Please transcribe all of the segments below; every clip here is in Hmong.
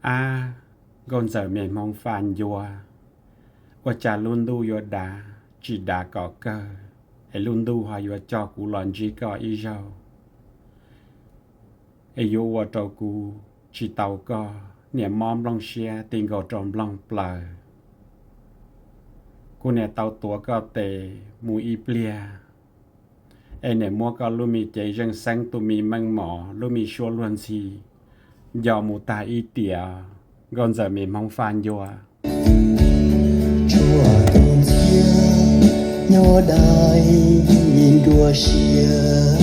Ab, nkauj ntxawm me hmoob faj ncua, ua cas lub ntuj yuav dav tsis dav kom kawg, es lub ntuj ho yuav coj kuv los ntsib koj ib zaug, es yuav ua rau kuv tsis tau koj, niam mob nplooj siab ti nkaus rau nplooj plaws. Kuv niam tau tuav koj tes mus ib pliag, es niam muab koj lub me cev zeej xeeb, tus me meej mom, lub me suab luag ntxhi nco mus tag ib tiam, nkauj ntxawm me hmoob faj ncua. Tsuas tus ntxhiab nyob dai nruab siab,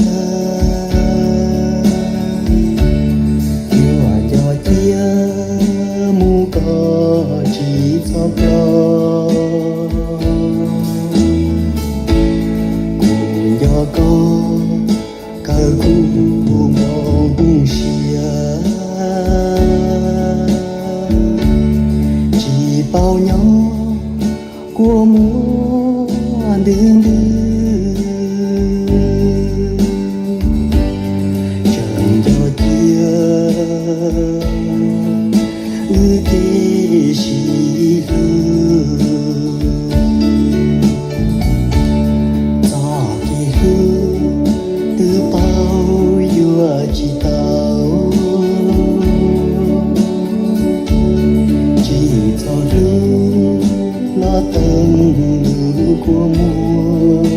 yuav nco cia mus koj tsis txhob ploj. Kuv nco koj kawg kuv npau siab, tsis paub nyob kua muag ntwg ntwg, tseem nco cia wb kev sib hlub. Txoj kev hlub twb paub yuav tsis tau, tsis txhob hlub los teeb lub kua muag,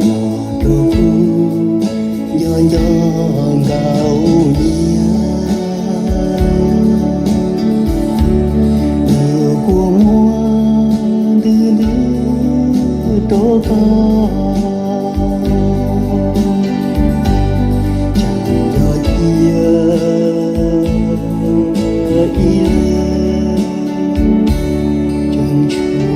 los rau kuv nco nco nkaus nyias. Lub kua muag ntwg ntwg rau koj, tseem nco cia ib leeg tseem tshuav.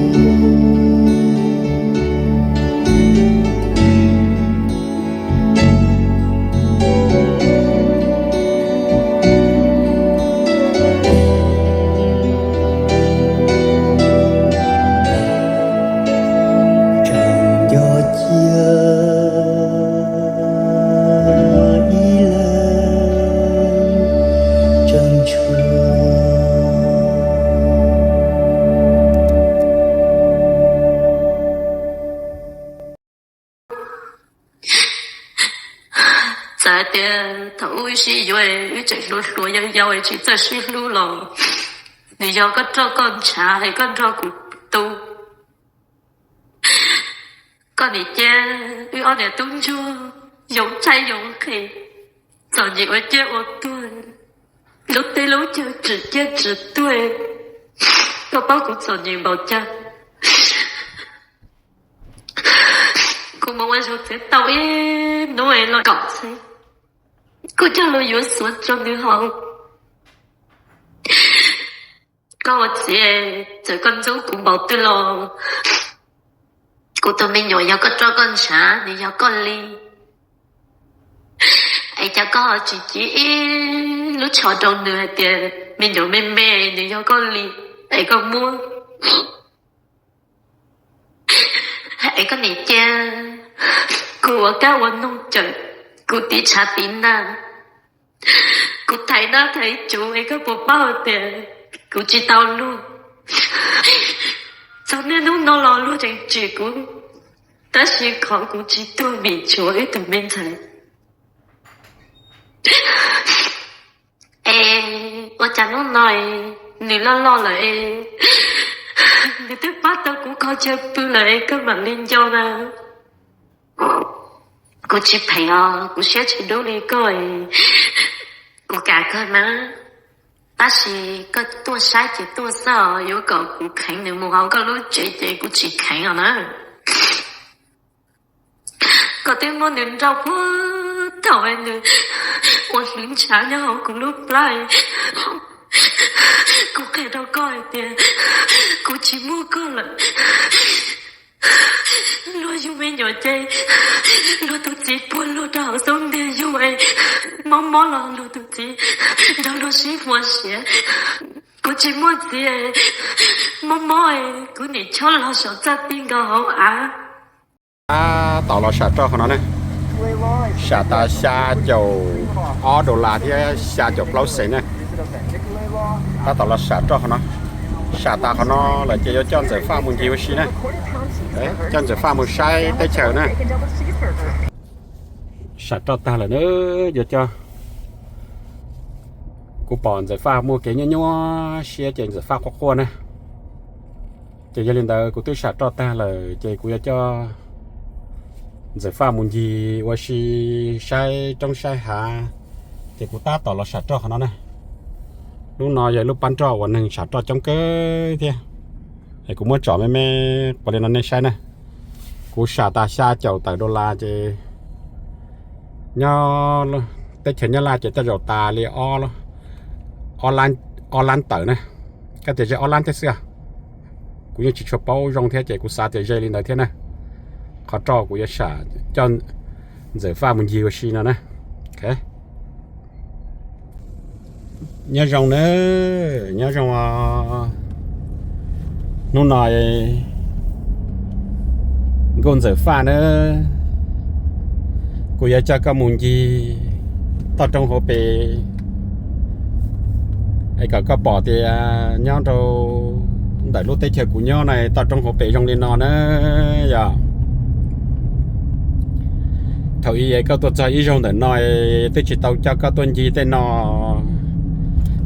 Tseem nco cia ib leeg tseem tshuav. Txawm hais tias thaum ub wb sib yuav, wb tseem hluas hluas yau yau tsis txawj sib hlub los nws yog koj roj koj ntshav es koj nrog kuv tu. Koj nim cia wb ob niam tub ntsuag yoov tshaib yoov nqhis, txom nyem ua ciaj ua tuag, lub teb lub chaw tsim ciaj tsim tuag. Koj paub kuv txom nyem npaum cas. Kuv mus ua zog txiav tau ib hnub los kaum txhiab, kuv cog lus yuav xuav rau nws haus. Koj ua txiv, txawm koj ntxub kuv npaum twg los kuv tus me nyuam yog koj roj koj ntshav, nws yog koj li. Es cas koj ho tsis cev ib lub tsho rau nws hais tias me nyuam me me nws yog koj li, es koj muab, es koj nim cia kuv ua kab ua noog cawm kuv tiv tshav tiv nag, kuv thaiv nab thaiv cuv, es koj puas paub hais tias kuv tsis tau luag. Txog niaj hnub no los luag tseem tsim kuv, tab sis qhov kuv tsis tuag vim tshuav wb tus me ntxhais. Es ua cas hnub no nws loj loj lawm es nws twb pab tau kuv kho chaw pw lawm es koj mam li nco na. Kuv tsis phem os, kuv siab tsis dub li koj, kuv kam kawg na. Tab sis koj tuaj saib ces tuaj xwb os, yuav kom kuv kheev nws mus hauv koj lub tsev ces kuv tsis kheev os na. Koj twb muab nws nrauj puag thaum nws ua hluav ntshav nyob hauv kuv lub plab. Kuv qhia rau koj hais tias kuv tsis muaj koj lawm. Luag yug me nyuam ces luag tus txiv puag luag rau hauv xub ntiag yug, mob mob los luag tus txiv nrog luag sib huas siav. Kuv tsis muaj txiv, mob mob kuv niam chob los saum txaj ti nkaus hauv av. Tab tom los sam roj qhov no ne. Sam tas xya caum ob dollar thiab xya caum plaub xees na. Tab tom los sam roj qhov no. Sam tas qhov no lawm ces yuav coj Ntxawm Faj mus ncig ua si na. Coj Ntxawm Faj mus saib teb chaws na. Sam roj tag lawm na, yuav coj. Kuv pom Ntxawm Faj muaj kev nyuaj nyuaj siab ces Ntxawm Faj quaj quaj na. Ces yog li ntawd kuv twb sam roj tag lawm ces kuv yuav coj Ntxawm Faj mus ncig ua si saib roob saib hav, ces kuv tab tom los sam roj qhov no na. Lub no yog lub pab roj uas neeg sam roj coob kawg thiab. Es kuv muab tsom me me pov li no nej saib na. Kuv sam tas xya caum tawm dollar ces nyob teb chaws Nyab Laj ces tej zaum tas li ob lab tawm na. Koj tias ze ob lab thiab xwb. Kuv yeej tsis tshua paub zoo thiab ces kuv xav tias ze li ntawd thiab na. Qhov roj kuv yuav sam coj Ntxawm Faj mus ncig ua si no na. Nyob zoo na, nyob zoo os. Hnub no Nkauj Ntxawm Faj na, kuv yuav coj koj mus ncig toj roob hauv pes, es kom koj pom tias nyob rau ntawm lub teb chaws kuv nyob no toj roob hauv pes zoo li no na. Yog thaum ub es koj tuaj txog ib zaug ntawm no es twb tsis tau coj koj tuaj ncig tej no,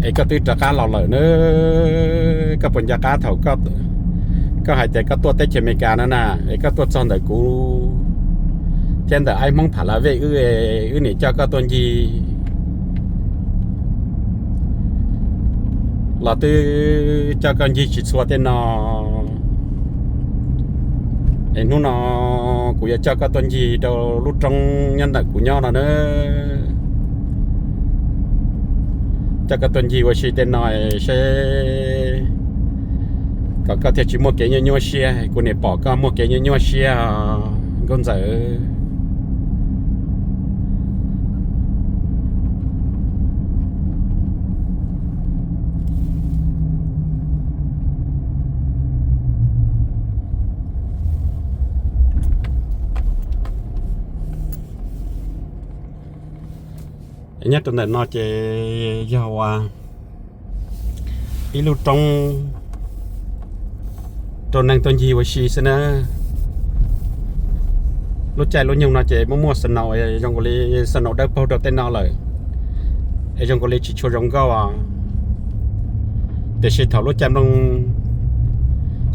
es koj twb rov qab los lawm na. Koj puas nco qab thaum koj hais tias koj tuaj teb chaws Amelikas no na, es koj tuaj txog ntawm kuv thiab ntawm Aib Hmoob Pha La Vej wb, wb niam coj koj tuaj ncig los twb coj koj ncig tsis txhua tej no. Es hnub no kuv yuav coj koj tuaj ncig rau lub roob nyob ntawm kuv nyob no na. Coj koj tuaj ncig ua si tej no seb kom koj thiaj tsis muaj kev nyuaj nyuaj siab, kuv niam pom koj muaj kev nyuaj nyuaj siab, Nkauj Ntxawm. Nyob rau ntawm no ces yog ua ib lub roob rau neeg tuaj ncig ua si xwb na. Lub caij lub nyoog no ces muaj muaj snow, zoo nkaus li snow dawb paug rau tej no lawm, es zoo nkaus li tsis tshua zoo nkauj os. Tiam sis thaum lub caij nplooj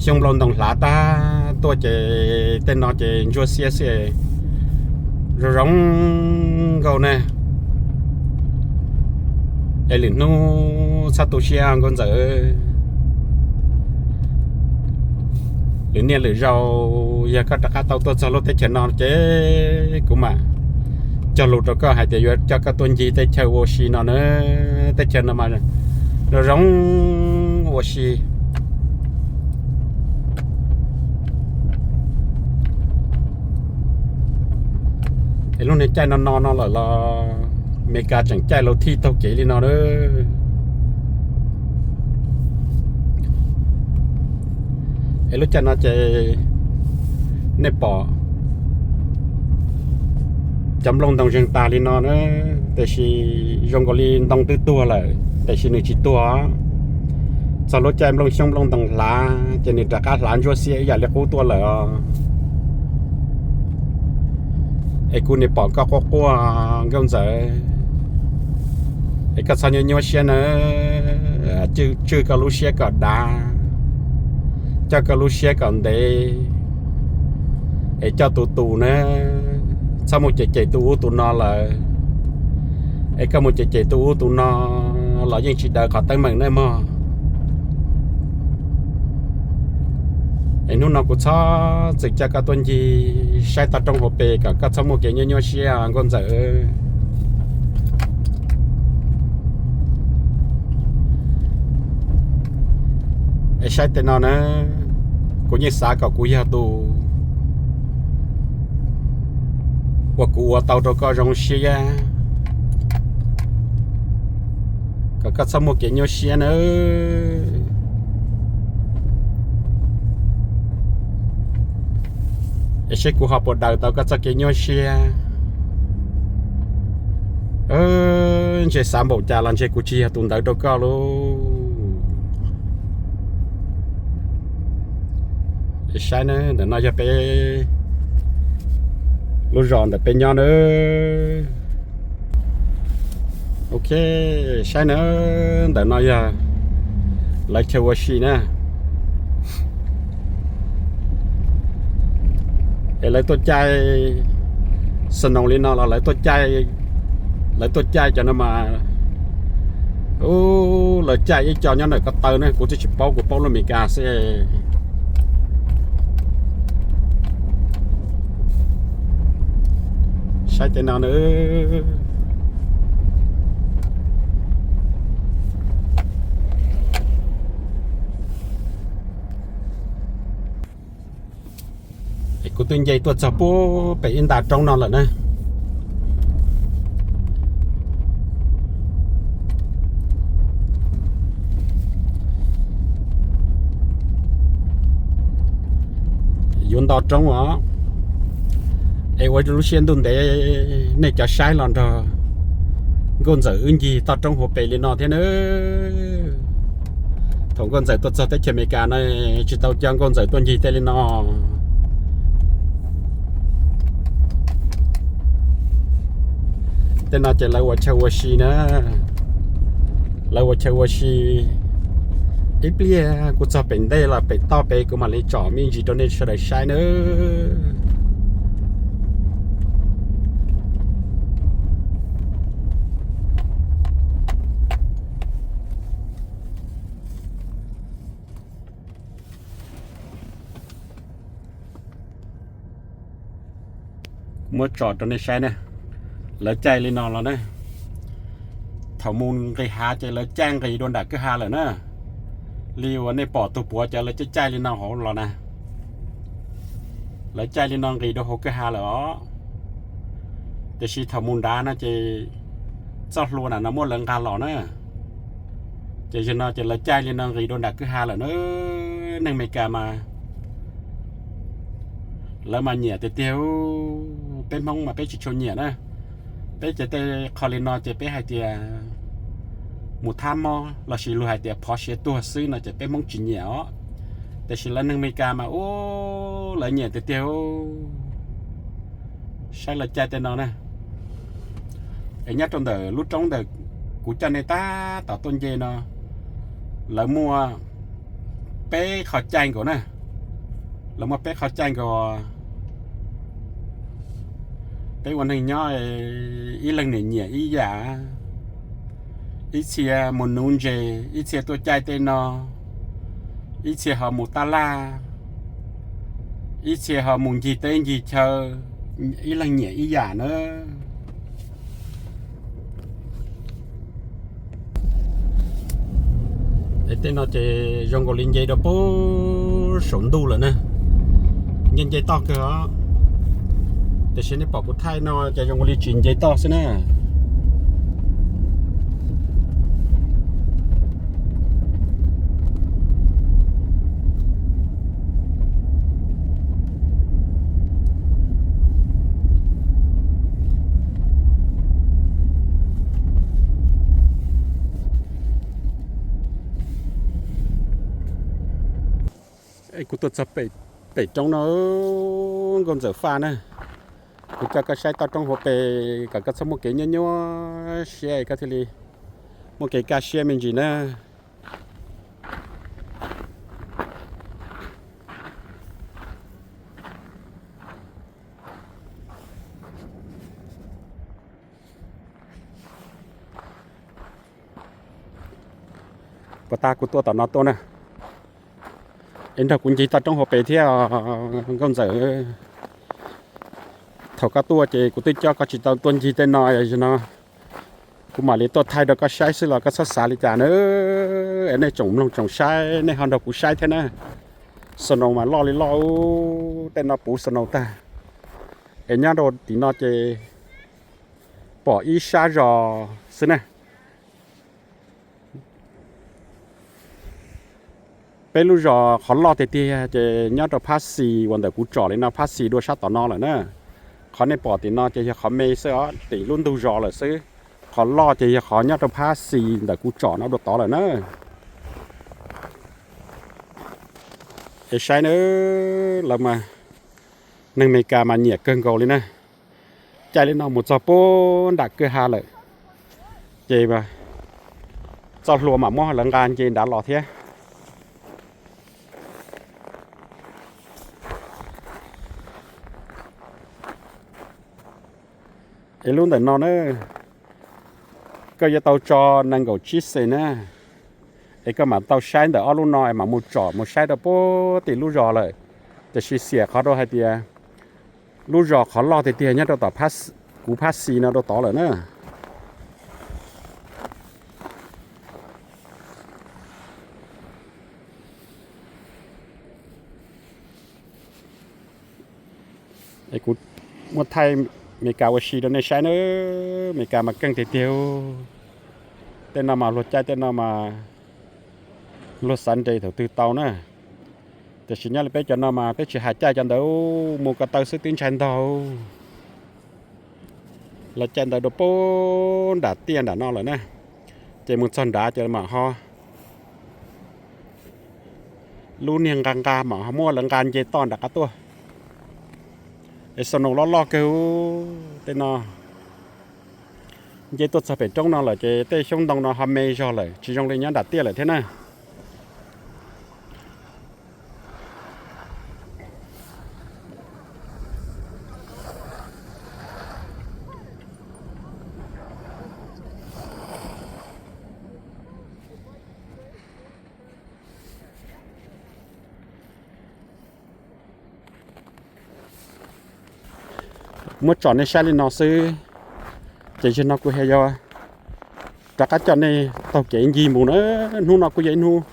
xyoob nplooj ntoo hlav tag tuaj ces tej no ces ntsuab xiab xwb, zoo zoo nkauj ne. Es lwm hnub txhob tu siab Nkauj Ntxawm. Lwm niaj lwm zaus yog koj rov qab tau tuaj txog lub teb chaws no ces kuv mam cog lus rau koj hais tias yuav coj koj tuaj ncig teb chaws ua si no na. Teb chaws no mas zoo zoo ua si. Es lub niag caij no no no lawm los Amelikas tseem caij laus thij taug kev li no na. Es lub caij no ces nej pom cov nplooj ntoo zeeg tag li no na, tiam sis zoo nkaus li ntoo twb tuag lawm tiam sis nws tsis tuag. Txog lub caij nplooj xyoob nplooj ntoo hlav ces nws rov qab hlav ntsuab xiab ib yam li qub tuaj lawm os. Es kuv niam pom koj quaj quaj Nkauj Ntxawm, es koj txhob nyuaj nyuaj siab na. Tswj koj lub siab kom dav, coj koj lub siab kom ntev, es coj tus tus na, txhob mus cem cem tus ub tus no lawm. Es koj mus cem cem tus ub tus no los yeej tsis daws qhov teeb meem na mog. Es hnub no kuv txhob txwm coj koj tuaj ncig saib toj roob hauv pes kom koj txhob muaj kev nyuaj nyuaj siab Nkauj Ntxawm. Es saib tej no na, kuv yeej xav kom kuv yog tus uas kuv ua tau rau koj zoo siab, kom koj txhob muaj kev nyuaj siab nawb. Es seb kuv ho puas daws tau koj txoj kev nyuaj siab. Ntshe xav npaum cas los ntshe kuv tsis yog tus ntawd rau koj lauj. Saib na, ntawm no yog peb lub zos ntawm peb nyob na. Ok, saib na, ntawm no yog lawv chaw ua si na. Es lawv tuaj caij snow li no los lawv tuaj caij, lawv tuaj caij cov no mas, u, lawv caij ib co nyob ntawm ko taw ne, kuv twb tsis paub, kuv paub lub Amelikas xwb. Saib tej no na. Es kuv twb nce tuaj txog puag pem ib nta roob no lawm na. Yuav nto roob os. Es ua lub siab ntuj ntev nej cov saib los nrog nkauj ntxawm wb ncig toj roob hauv pes li no thiab na. Thaum nkauj ntxawm tuaj txog teb chaws Amelikas no, tsis tau coj nkauj ntxawm tuaj ncig tej li no. Tej no ces lawv ua chaw ua si na. Lawv ua chaw ua si. Ib pliag kuv txog pem ntej los pem toj pem kuv mam li tsom me ntsis rau nej sawv daws saib na. Muab tso rau nej saib na. Lawv caij li no los na. Thaum mus nqis hav ces lawv caij nqis dua nram kwj ha lawm na. Li uas nej pom tus puav cov lawv caij caij li no hauv los na. Lawv caij li no nqis dua hauv kwj ha lawm os. Tiam sis thaum mus nrad no ces txoj hlua na no muab lawv nqa los na. Ces yog no ces lawv caij li no nqis dua nram kwj ha lawm na. Neeg Amelikas mas lawv mas nyiam tiag tiag, peb Hmoob mas peb tsis tshua nyiam na. Peb ces tej qho li no ces peb hais tias mus thab mob lossis luag hais tias phov siav tuag xwb no ces peb Hmoob tsis nyiam os. Tiam sis lawv neeg Amelikas mas ub, lawv nyiam tiag tiag. Saib lawv caij tej no na. Es nyob rau ntawm lub roob ntawm kuv coj nej tab tom tuaj nce no, lawv muaj peb qhov caij nkaus na. Lawv muaj peb qhov caij nkaus. Peb ua neeg nyob ib leeg niam nyiam ib yam. Ib txhia mus nuv ntses, ib txhia tuaj caij tej no, ib txhia ho mus tab laj, ib txhia ho mus ncig teb ncig chaw, ib leeg nyiam ib yam na. Es tej no ces zoo nkaus li nce rau puag saum ntuj lawm na. Nce nce toj kawg os. Tiam sis nej pom kuv thaij no ces zoo nkaus li tsis nce toj xwb na. Kuv tuaj txog pem roob no, nkauj ntxawm faj na. Kuv coj koj saib toj roob hauv pes kom koj txhob muaj kev nyuaj nyuaj siab, koj thiaj li muaj kev kaj siab me ntsis na. Puas tas kuv tuaj tom no tuaj na, es nrog kuv ncig toj roob hauv pes thiab nkauj ntxawm. Thaum koj tuaj ces kuv twb coj koj tsis tau tuaj ncig tej no, no kuv mam li tuaj thaij rau koj saib xwb los koj txhob xav li cas na. Es nej tsoom mloog tsoom saib nej ho nrog kuv saib thiab na. Snow mas loj li loj, tej no puv snow tag. Es nyob rau tim no ces pom ib sab zos xwb na. Peb lub zos qhov loj tiag tiag ces nyob rau phab xis uas ntawm kuv tsom li no, phab xis dua sab tom no lawm na. Qhov nej pom tim no ces yog qhov me xwb os, tim lub ntug zos lawm xwb. Qhov loj ces yog qhov nyob rau phab xis ntawm kuv tsom no dua tod lawm na. Es saib na, lawv mas, neeg Amelikas mas nyiam kawg nkaus li na. Caij li no mus txog puag nram kwj ha lawm, ces txoj hlua mam muab lawv nqa nce nrad los thiab. Es lub ntawm no na, koj yuav tau tso nees nkaum tsib xees na, es koj mam tau saib ntawm ob lub no es mam mus tsom mus saib rau puag tim lub zos lawm. Tiam sis xiam qhov rau hais tias lub zos qhov loj tiag tiag nyob rau tom kuv phab xis no rau tod lawm na. Es kuv muab thaij Amelikas ua si rau nej saib na. Amelikas mas keej tiag tiag. Tej no mas luag caij, tej no mas luag xav nres thaum twg tau na. Tiam sis nyob li peb cov no mas peb tsis hais caij cov ntawd, mus ko taw xwb twb ntshai ntog. Lawv caij ntawd rau puag nram tiaj nram no lawm na, ces mus txog nrad ces mam ho lub niag nqa nqa mam ho muab lawv nqa nce toj nram qab tuaj. Es snow loj loj kawg tej no. Nce tuaj txog pem roob no lawm ces tej xyoob ntoo no ho me zog lawm, tsis zoo li nyob nram tiaj lawm thiab na. Muab tsom nej saib li no xwb, ces zaum no kuv hais yog rov qab coj nej taug kev ncig mus na. Hnub no kuj yog ib hnub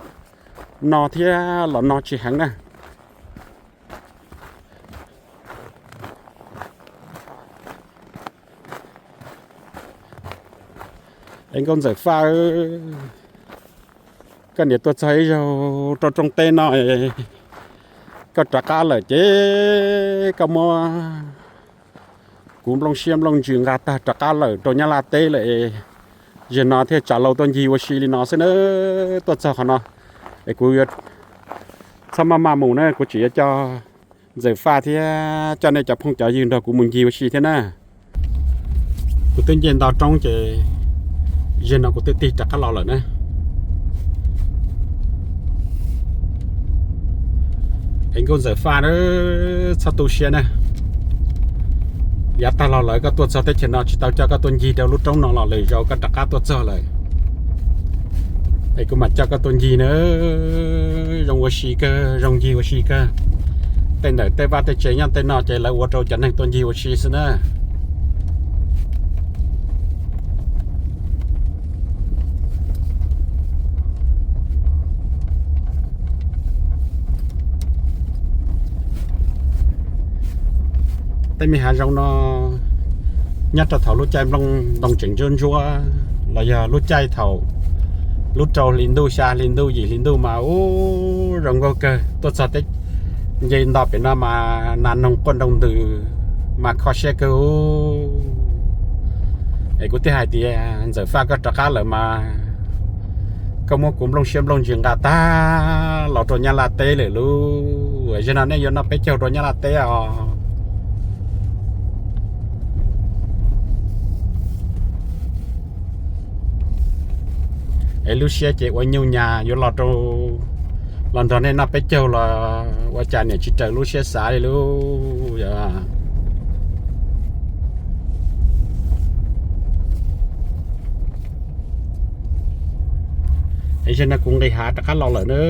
no thiab los no tsis heev na. Es nkauj Ntxawm Faj, koj niam tuaj txog ib zaug rau rooj teb no, koj rov qab lawm ces koj muab kuv nplooj siab nplooj ntsws nqa tag rov qab lawm rau Nyab Laj teb lawm. Zaum no thiaj tsav laus tuaj ncig ua si li no xwb na. Tuaj txog qhov no es kuv yuav txhob maj maj mus na, kuv tseem yuav coj Ntxawm Faj thiab coj nej cov phooj cov ywg nrog kuv mus ncig ua si thiab na. Kuv twb nce nto roob ces zaum no kuv twb tig rov qab los lawm na. Es nkauj Ntxawm Faj, txhob tu siab na. Yav tag los lawm koj tuaj txog teb chaws no tsis tau coj koj tuaj ncig rau lub roob no los lwm zaus koj rov qab tuaj txog lawm es kuv mam coj koj tuaj ncig na. Zoo ua si kawg, zoo ncig ua si kawg. Tej ntawm tej vaj tej tsev nyob tej no ces lawv ua rau cov neeg tuaj ncig ua si xwb na. Tej me hav zoov no nyob rau thaum lub caij nplooj ntoo tseem ntsuab ntsuab los yog lub caij thaum lub rau hli ntuj, xya hli ntuj, yim hli ntuj mas ub zoo nkauj kawg. Tuaj txog teb nce nto pem no mas nas noog quaj nroo ntws mas kho siab kawg. Es kuv thiaj hais tias Ntxawm Faj koj rov qab lawm mas koj muab kuv nplooj siab nplooj ntsws nqa tag los rau Nyab Laj teb lawm lauj. Zaum no nej yuav noj peb caug rau Nyab Laj teb os. Es lub siab ces ua nyuj nyas yuav los rau, los nrog nej noj peb caug los ua cas niam tsis raws lub siab xav li lauj. Es zaum no kuv nqis hav rov qab los lawm na.